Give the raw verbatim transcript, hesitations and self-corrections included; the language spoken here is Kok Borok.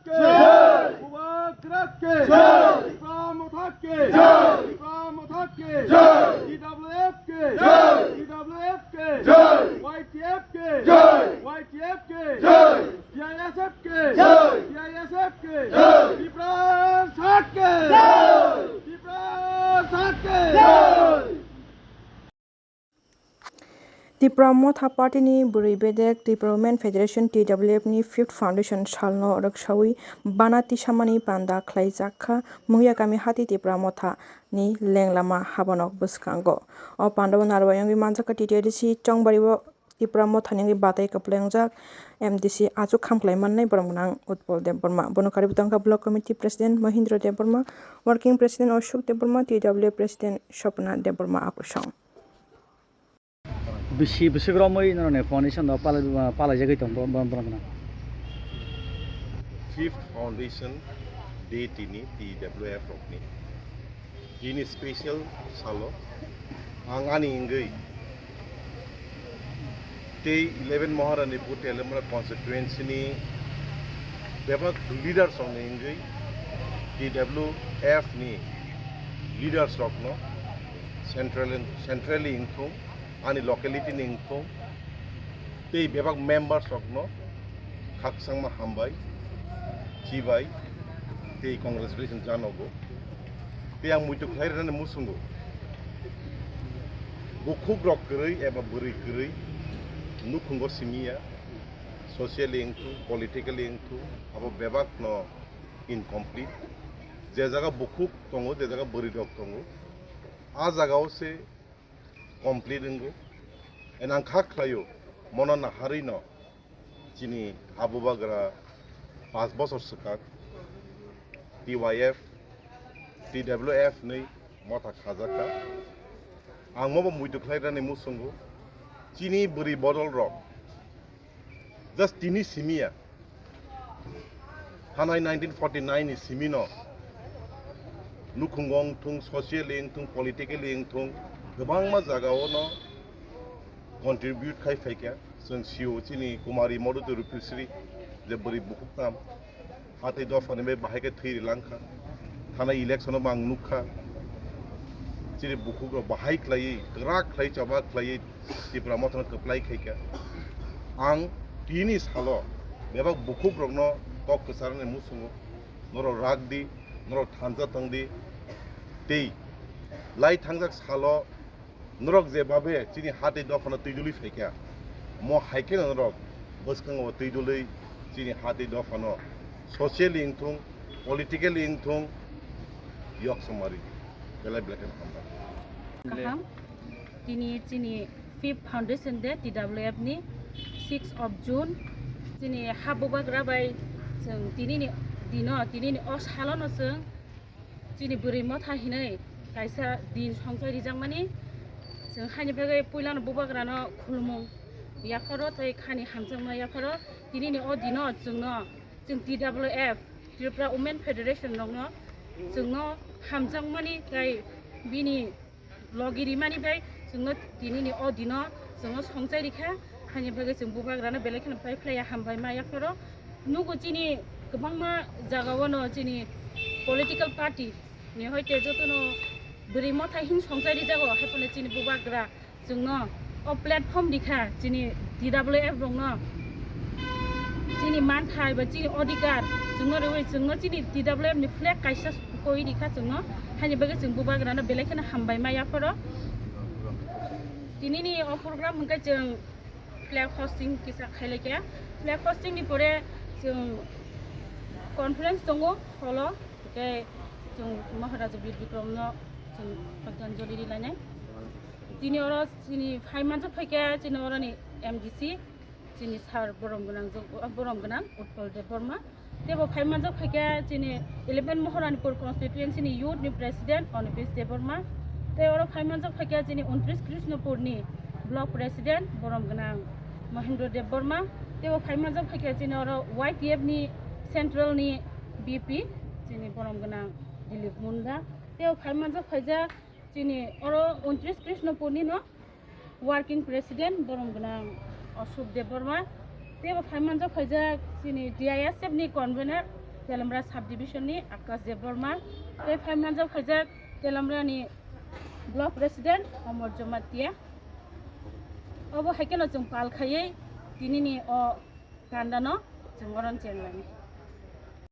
জয়। বুবাগ্রাকে জয়। ত্রিপুরা মথাকে জয়। ত্রিপুরা মথাকে জয়। টিডাব্লিউএফ কে জয়। টিডাব্লিউএফ কে জয়। ওয়াইটিএফ কে জয়। ওয়াইটিএফ কে জয়। সিআইএসএফ কে জয়। সিআইএসএফ কে জয়। ত্রিপুরা মথাকে জয়। ত্রিপুরা মথাকে জয়। Tipra Motha Party ni bwrwi bedek Tipra Women Federation, T W F ni fifth foundation salno rwksawi bana tisamani panda khlaijak kha Mungya kami hati Tipra Motha ni lenglama habanok bwskango. O panda o narwai wngwi manjak kha T T A D C Chongbari o Tipra Motha ni wngwi batai kwplai wngjak M D C achuk kham khlai mannai borok gwnang Utpal Debbarma. Bono karwi bwtang kha Block Committee President Mohindra Debbarma, Working President Ashok Debbarma, T W F President Swapna Debbarma akusong. Bisi bisi romwi noroni foundation no palai palai jagwi tong borok gwnang. Fifth Foundation Day tini T W F rokni. Tini special salo ang ani wngwi tei eleven Maharani Bhuti Elemra constituency ni bebak leaders rokni wngwi T W F ni leaders rokno central centrally wngthung ani locality ni wngthung tei bebak members rokno khakchangma hambai, chibai tei congratulations janogo. Tei ang muitu khlai rwnani muchungo. Bukhuk rok kwrwi eba bwrwi kwrwi nukhungo simiya, socially wngthung, politically wngthung, abo bebak no incomplete. Je jaga bukhuk tongo, je jaga bwrwi rok tongo, a jaga o se complete wngo. And ang kha khlaio, mono naharwi no chini habubagra paanch bosor swkang T Y F, T W F ni motha khajakha. Ang mobo muitu khlai rani muchungo. Chini bwrwi bodol rok just tini simiya. Thanai nineteen forty nine ni simi no nukhungo wngthung, socially wngthung, politically wngthung, kwbangma jaga o no contribute khai phaikha. Chwng sio chini Kumari Moduti Rupishri je bwrwi bukhuk tam hatwi dophani bai bahai khe thwi rilangkha. Thanai election o bo ang nukha. Chini bukhuk rok bahai khlaiwi, kwrak khlai, choba khlaiwi Tipra Mothano kwplai khaikha. Ang tini salo bebak bukhuk rokno kok kwcharnani muchungo, norok rak di, norok thansa tong di, tei lai thangjak salo norok je babe chini hatwi dophano twi duli phaikha, mo hai kheno norok bwskango twi duli chini hatwi dophano socially wngthung, politically wngthung, yok samari belai belai kheno hambai. Kaham. Tini chini fifth foundation day T W F ni six of June, chini habubagra bai chwng tini ni dino, tini ni o salo no chwng chini bwrwi motha hinwi kaisa din songchai rijakmani. Chwng haini bagwi puilano bubagrano khulumung yapharo tei khani hamjakma yapharo tini ni o dino chwngno chwng T W F, Tripura Women Federation rokno chwngno hamjakmani tei bini logi rimani bai chwngno tinini o dino chwngno songchai rikha, haini bagwi chwng bubagrano belai kheno pai phlaiya hambai ma yapharo. Nugo chini kwbangma jagao no chini political party ni hoite jotono bwrwi motha hin songchai rijago, haiphano chini bubagra chwngno o platform rikha chini T W F rokno. Chini manthai ba chini odhikar chwngno rwi chwngno chini T W F ni flag kaisa koi rikha chwngno, haini bagwi chwng bubagrano belai kheno hambai ma yapharo. Tinini o program hwnkhe chwng flag hosting kisa khailaikha. Flag hosting ni pore chwng conference tongo holo, hwnkhe chwng Maharaja Bir Bikramno chwng sraddhanjali rilainai. Tini oro chini phai manjak phaikha chini oroni M D C. Chini sir borom gwnang jok-, borom gwnang Utpal Debbarma. Tebo phai manjak phaikha chini eleven Maharanipur constituency ni youth ni president Onipesh Debbarma. Tei oro phai manjak phaikha chini untris Krishnapur ni block president borom gwnang Mahendra Debbarma. Tebo phai manjak phaikha chini oro Y T F ni central ni B P chini borom gwnang Dilip Munda. Tebo phai manjak phaijak chini oro untris Krishnapur ni no working president borom gwnang Ashok Debbarma, tei bo phai manjak phaijak chini D I S F ni convener Telamra subdivision ni Akash Debbarma, tei phai manjak khaijak Telamra ni block president Amar Jamatia. Obo hai kheno chwng pal khaiwi tinini o kanda no chwng oron chenglani.